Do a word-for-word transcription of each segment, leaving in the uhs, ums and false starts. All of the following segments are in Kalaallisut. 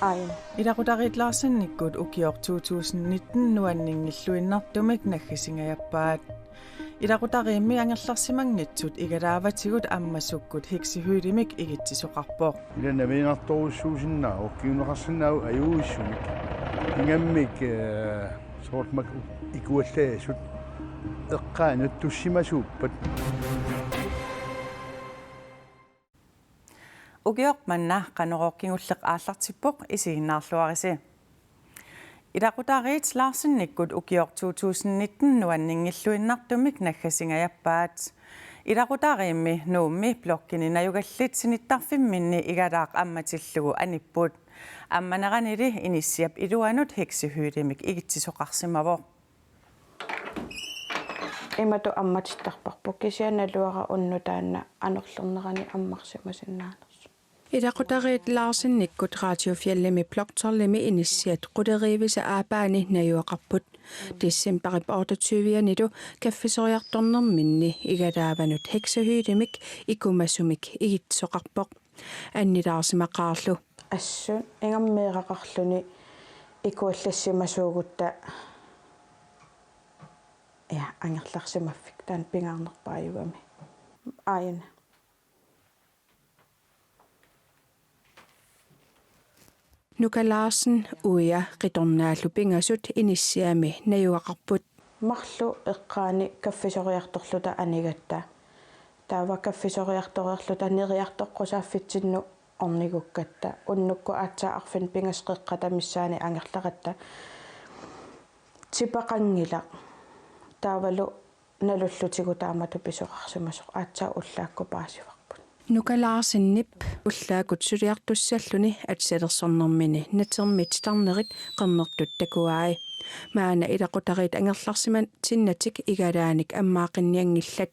Ain. Ilaqutariit Larsenikkut ukioq to tusind nitten nuanninngilluinnartumik naggasingajappaat. Ilaqutariimmi angerlarsimanngitsut igalaavatigut ammasukkut heksehyldemik igitsisoqarpoq. Ila navianartorujussuusinnaavoq kinguneqarsinnaavoq ajuuissumik. Ingammik, eh, soorlu makku ikuallaasut eqqaanut tussimasuuppat. Ukioq manna Qanorooq kingulleq aallartippoq, isiginnaarluarisi. Ilaqutariit Larsenikkut ukioq to tusind nitten nuanninngilluinnartumik naggasingajappaat. Ilaqutariimmi Nuummi blokkini najugallit sinittarfimminni igalaaq ammatillugu anipput. Ammaneranili inissiap iluanut heksehyldemik igitsisoqarsimavoq. Imatut ammatittarparput, kisianni naluara unnuk taanna anorlernerani ammarsimasinnaanersoq. Ilaqutariit Larsenikkut Radio Fjellimi Block tolvimi inissiat quleriivisa aappaani najugaqarput. Decembarip otteogtyve-anilu kaffisoriartornerminni igalaavanut heksehyldemik ikumasumik igitsisoqarpoq. Annilaarsimaqaarlu. Assut ingammik meeraqarluni ikuallassimasuugutta, ja, angerlarsimaffik taanna pingaarnerpaajugami. Aajuna. Nuka Larsen, Uja qitornaallu pingasut inissiami najugaqarput. Marluk eqqaani kaffisoriartorluta anigatta. Taava kaffisoriartoreerluta neriartoqqusaaffitsinnut ornigukkatta. Unnukkut aatsaat arfineq-pingasut qeqqata missaani angerlaratta. Tipaqanngilaq. Taavalu nalullutigu taamatut pisoqarsimasoq, aatsaat ullaakkut paasivarput. Nuka Larsenip ullaakkut suliartussalluni atisalersornermini natermik titarnerit qernertut takuai. Maanna ilaqutariit angerlarsimatinnatik igalaanik ammaaqqinnianngillat.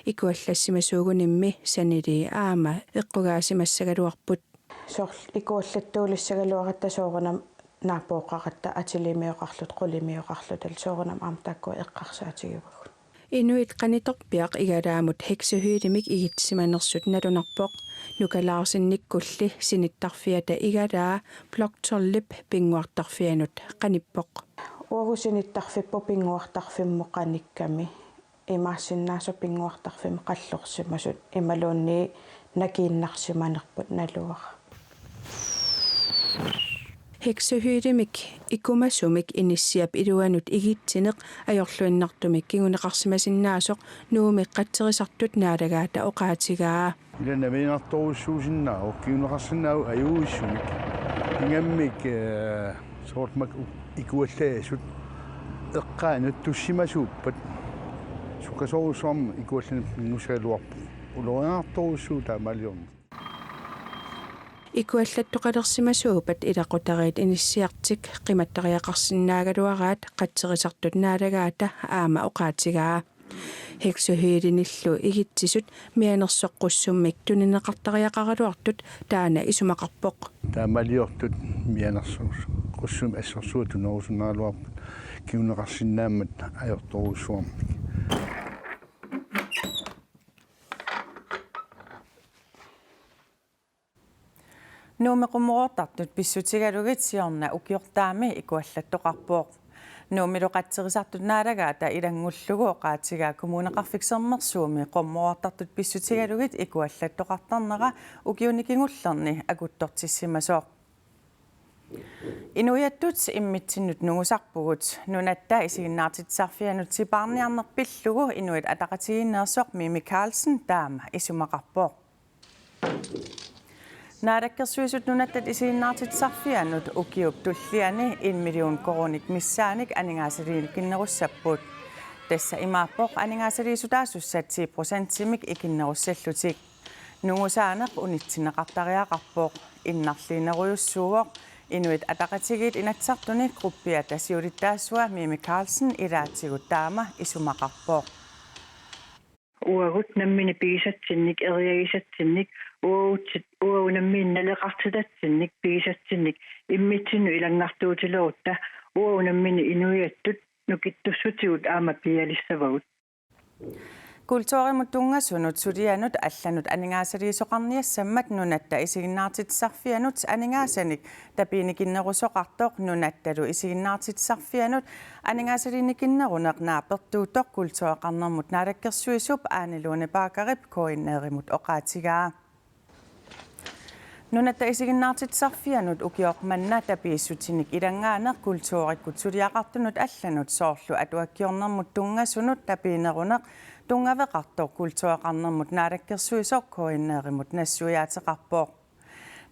Ikuallassimasuugunimmi sanilii aamma eqqugaasimassagaluarput. Soorlu ikuallattuulissagaluaratta soorunami naappooqaratta atilimioqarluta, qulimioqarluta, soorunami aamma taakkua eqqarsaatigivagut. Inuit qanitorpiaq igalaamut heksehyldemik igitsisimanersut nalunarpoq. Nuka Larsenikkulli sinittarfiata igalaa Block tolvip pinnguartarfianut qanippoq. Uagut sinittarfipput pinnguartarfimmut qanikkami. Imaassinnaasoq pinnguartarfimmut qallorsimasut imaluunniit nakiinnarsimanerput naluara. Heksehyldemik ikumasumik inissiap iluanut igitsineq ajorluinnartumik kinguneqarsimasinnaasoq Nuummi qatserisartut naalagaata oqaatigaa. Ila navianartorujussuusinnaavoq kinguneqarsinnaavoq ajuuissumik. Ingammik, eh, soorlu makku ikuallaasut eqqaanut tussimasuuppat. Sukkasuumik ikuallanneq pinngusagaluarpoq. Ulorianartorujussuuvoq taamaaliorneq. Ikuallattoqalersimasuuppat ilaqutariit inissiartik qimattariaqarsinnaagaluaraat qatserisartut naalagaata aamma oqaatigaa. Heksehyldemillu igitsisut mianersoqqussummik tunineqartariaqaraluartut taanna isumaqarpoq. Taamaaliortut mianersoqqussummik assorsuaq tunerusunnaagaluarput kinguneqarsinnaammat ajortorujussuarmik. Nuummi qummoroortartut pissutigalugit siorna ukiortaami ikuallattoqarpoq. Nuummilu qatserisartut naalagaata ilanngullugu oqaatigaa Kommuneqarfik Sermersuumi qummoroortartut pissutigalugit ikuallattoqartarnera ukiuni kingullerni akuttortissimasoq. Inuiattut immitsinnut nungusarpugut. Nunatta isiginnaartitsisarfianut sipaarniarneq pillugu Inuit Ataqatigiinneersoq Mimi Karlsen taama isumaqarpoq. Naalakkersuisut Nunatta isiginnaartitsisarfianut ukiup tulliani en million koruunit missaanik aningaasaliikinnerussapput. Tassa imaappoq aningaasaliisutaasussat ti procentimik ikinnerussallutik. Nungusaaneq unitsinneqartariaqarpoq, innarliinerujussuuvoq. Inuit Ataqatigiit Inatsisartuni gruppiata siulittaasua Mimi Karlsen ilaatigut taama isumaqarpoq. Uagut nammineq pigisatsinnik, eriagisatsinnik, uagut, uagut nammineq naleqartitatsinnik pigisatsinnik immitsinnut ilanngartuutilerutta uagut nammineq inuiattut nukittussutigut aamma pialissavagut. Kulturimut tunngasunut sulianut allanut aningaasaliisoqarniassammat Nunatta Isiginnaartitsisarfianut aningaasanik tapiinikinnerusoqartoq Nunattalu Isiginnaartitsisarfianut aningaasaliinikinneruneq naapertuuttoq kultureqarnermut naalakkersuisup Ane Lone Baggerip K N R-imut oqaatigaa. Nunatta Isiginnaartitsisarfianut ukioq manna tapiissutinik ilanngaaneq kulturikkut suliaqartunut allanut soorlu atuakkiornermut tunngasunut tapiineruneq tunngaveqartoq kultureqarnermut naalakkersuisoq K N R-imut nassuiaateqarpoq.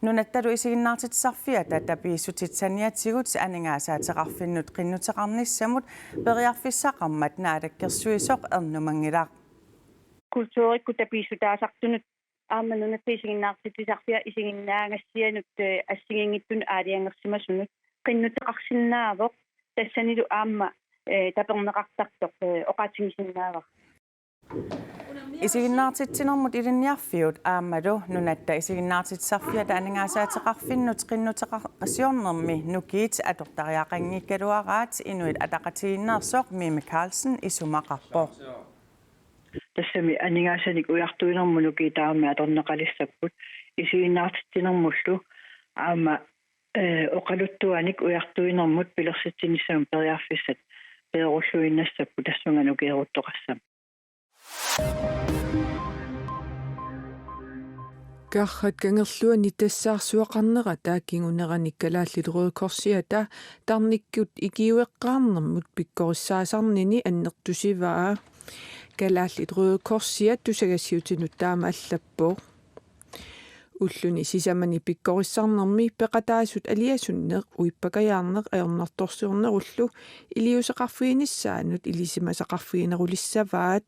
Nunattalu Isiginnaartitsisarfiata tapiissutit saniatigut aningaasaateqarfinnut qinnuteqarnissamut periarfissaqarmat naalakkersuisoq ernumanngilaq. Kulturikkut tapiissutaasartunut aamma Nunatta Isiginnaartitsisarfia isiginnaagassianut, eh, assigiinngitsunut aalajangersimasunut qinnuteqarsinnaavoq, tassanilu aamma, eh, taperneqartartoq, eh, oqaatigisinnaavara. Isiginnaartitsinermut Ilinniarfiup aammalu Nunatta Isiginnaartitsisarfiata aningaasaateqarfinnut qinnuteqarsiornermi nukiit atortariaqanngikkaluaraat Inuit Ataqatigiinneersoq Mimi Karlsen isumaqarpoq. Tassami aningaasanik ujartuinermut nukiit tamarmik atorneqalissapput, isiginnaartitsinermullu aamma, eh, oqaluttuanik ujartuinermut pilersitsinissamut periarfissat peerulluinnassapput tassunga nukeeruttoqassammat. Karrat Kangerluani tassaarsuaqarnerata kinguneranik Kalaallit Røde Korsiata tarnikkut ikiueqqaarnermut pikkorissaasarnini annertusivaa. Kalaallit Røde Korsiat tusagassiutinut taama allappoq. Ulluni sisamani pikkorissarnermi peqataasut aliasunneq, uippakajaarneq ajornartorsiornerullu iliuuseqarfiginissaannut ilisimasaqarfiginerulissavaat.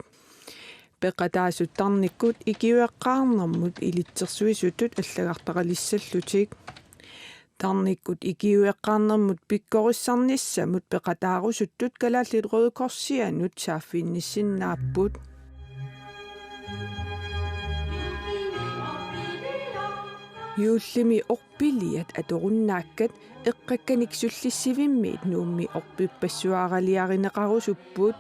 Peqataasut tarnikkut ikiueqqaarnermut ilitsersuisutut allagartaqalissallutik. Tarnikkut ikiueqqaarnermut pikkorissarnissamut peqataarusuttut Kalaallit Røde Korsianut saaffiginnissinnaapput. Juullimi orpiliat atorunnaakkat eqqakkanik sullissivimmiit Nuummi orpippassuaraliarineqarusupput.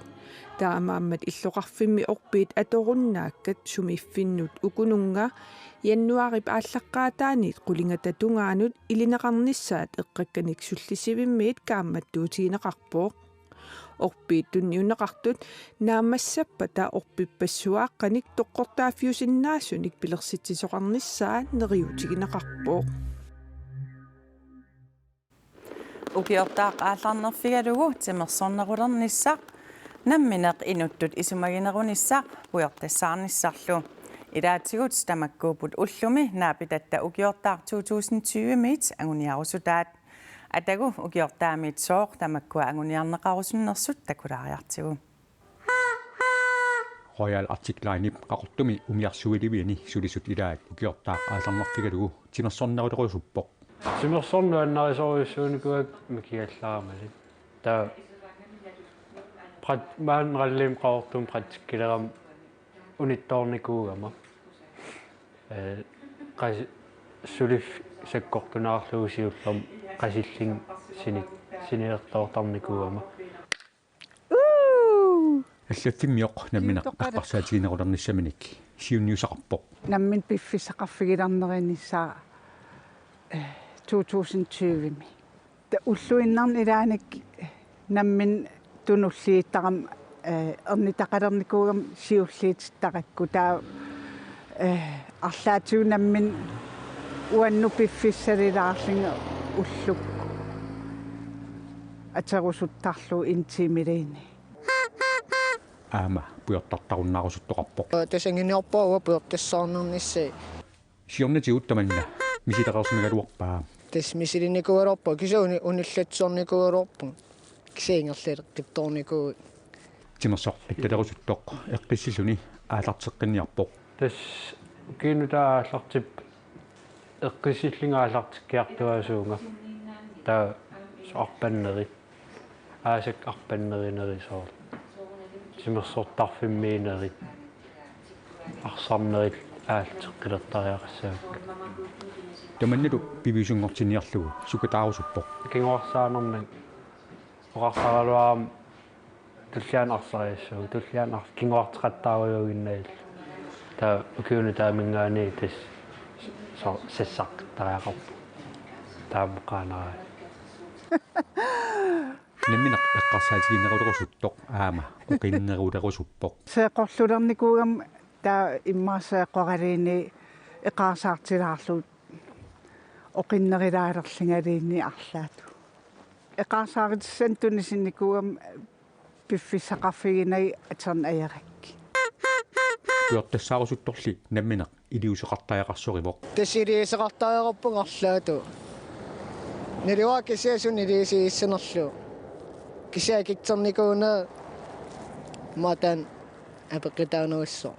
Taamaammat illoqarfimmi orpiit atorunnaakkat sumiiffinnut ukununnga januaarip aallaqqaataaniit qulingata tungaanut ilineqarnissaat eqqakkanik sullissivimmiit kaammattuutigineqarpoq. Orpiit tunniunneqartut naammassappata orpippassuaaqqanik toqqortaaffiusinnaasunik pilersitsisoqarnissaa neriuutigineqarpoq. Ukiortaaq aallarnerfigalugu timersornerulernissaq, nammineq inuttut isumaginerunissaq pujortassaarnissarlu. Ilaatigut tamakkuupput ullumi naapitatta ukiortaaq to tusind tyve-miit anguniarusutaat. Atagu ukiortaamiit sooq tamakkua anguniarneqarusunnersut takulaariartigu. Royal Arctic Linep Qaqortumi umiarsuiliviani sulisut ilaat ukiortaaq aallarnerfigalugu timersornerulerusuppoq. Timersorneq nuannarisorujussuunikuuakka mikigallaramali. Taava prat-, maani Rallim Qaqortumi praktikkilerama unittoornikuugama. Eh, qas-, suliffik sakkortunaarlugu siullermik qasillunga sini-, sinilertoortarnikuugama. Allaffimmi nammineq eqqarsaatiginerulernissaminik siunniussaqarpoq. Nammineq piffissaqarfigilernerinnissaa, eh, to tusind tyve-mi. Ta-, ulluinnarni ilaanni nammineq tunulliuttarama, eh, ernutaqalernikuugama siulliutittarakku. Taava, eh, arlaatigut nammineq uannut piffissalilaarlunga ullukkut atorusuttarlugu en time-luunniit. Aamma pujortartarunnaarusuttoqarpoq. Tassa anguniarpara pujortassaarnernissaa. Siornatigut tamanna misilereersimagaluarpaa. Tassa misilinnikuugaluarpunga, kisianni uni-, unillatsisornikuugaluarpunga. Kisianni ingerlaleqqittoornikuuvugut. Timersoq qittalerusuttoq eqqissilluni aallarteqqinniarpoq. Tassa ukiup nutaap aallartippoq eqqissillunga aallartikkiartuaasuunga. Taava soorlu arpannerit. Aasaq arpannerinerit soorlu. Timersortarfimmiinnerit. Arsarnerit aallarteqqilertariaqassavakka. Tamannalu piviusunngortinniarlugu sukataarusuppoq. Kinguarsaanermik oqarsaraluarama Tulliani arsariassuugut, tulliani ars-, kinguarteqattaarujuuginnarlugu. Taava ukiuni taamanngaanniit tassa so-, sassaqqittariaqarpugut. Taama qaanarai. Nammineq eqqarsaatiginerulorusuttoq aamma oqinnerulerusuppoq. Seeqqorlulernikuugama taava immaqa seeqqoraluunniit eqaarsaartilaarlugu oqinnerilaalerlungaluunniit arlaatigut. Eqaarsaaritissanik tunisinnikuugama piffissaqarfiginagit atorneq ajorikki. Ukiortassaarusuttorli nammineq iliuuseqartariaqarsorivoq. Tassa iliuuseqartariaqarpunga arlaatigut. Naluara kisianni suna iliuusigissanerlugu. Kisianni akitsornikuunera maatan apeqqutaanerussaaq.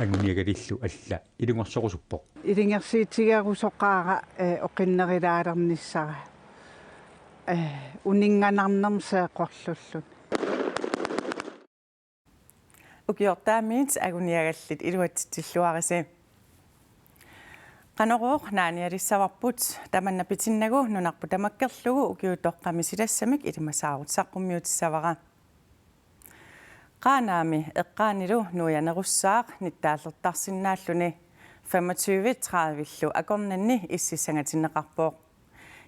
Anguniagalillu alla ilungersorusuppoq. Ilungersuutigerusoqaara, eh, oqinnerilaalernissara. Eh, uninnganarnermik seeqqorlulluni. Ukiortaamiit anguniagallit iluatsitsilluarisi. Qanorooq naanialissavarput tamanna pitinnagu nunarput tamakkerlugu ukiutoqqami silassamik ilimasaarut saqqummiutissavara. Qaanaami eqqaanilu nuianerussaaq nittaallertarsinnaalluni femogtyve tredivillu akornanni ississangatinneqarpoq.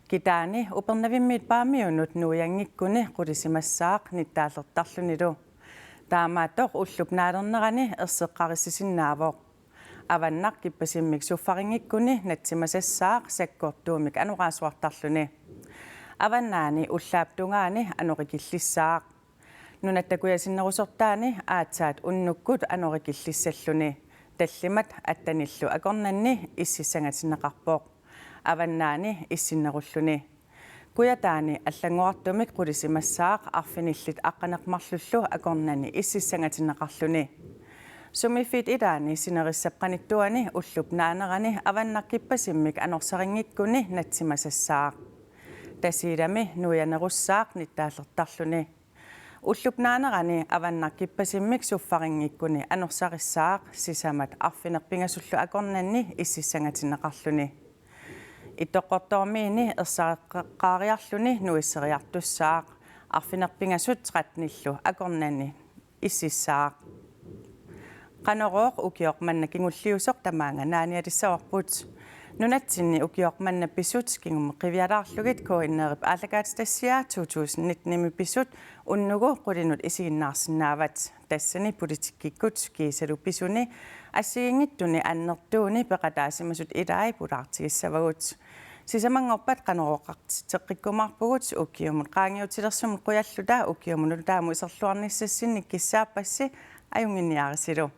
Kitaani Upernavimmiit Paamiunut nuianngikkuni qulisimassaaq nittaallertarlunilu. Taamaattoq ullup naalernerani erseqqarissisinnaavoq. Avannaq kippasimmik suffarinngikkuni natsimasassaaq sakkortuumik anoraasuartarluni. Avannaani ullaap tungaani anorikillissaaq. Nunatta kujasinnerusortaani aatsaat unnukkut anorikillissalluni. Tallimat attenillu akornanni ississangatinneqarpoq. Avannaani issinnerulluni. Kujataani allanngorartumik qulisimassaaq arfinillit aqqaneq-marlullu akornanni ississangatinneqarluni. Sumiiffiit ilaanni sinerissap qanittuani ullup naanerani avannaq kippasimmik anorsarinngikkuni natsimasassaaq. Tasiilami nuianerussaaq nittaallertarluni. Ullup naanerani avannaq kippasimmik suffarinngikkuni anorsarissaaq sisamat arfineq-pingasullu akornanni ississangatinneqarluni. Ittoqqortoormiini ersareqqaariarluni nuisseriartussaaq. Arfineq-pingasut trettenillu akornanni ississaaq. Qanorooq ukioq manna kingulliusoq tamaanga naanialissavarput. Nunatsinni ukioq manna pisut kingumut qivialaarlugit K N R-ip aallakaatitassiaa to tusind nitten-imi pisut unnugu qulinut isiginnaarsinnaavat. Tassani politikkikkut kiisalu pisuni assigiinngitsuni annertuuni peqataasimasut ilai pulaartigissavagut. Sisamanngorpat Qanorooqartitseqqikkumaarpugut, ukiumut qaangiutilersumut qujalluta ukiumut nutaamut iserluarnissassinnik kissaappassi, ajunnginniarisilu.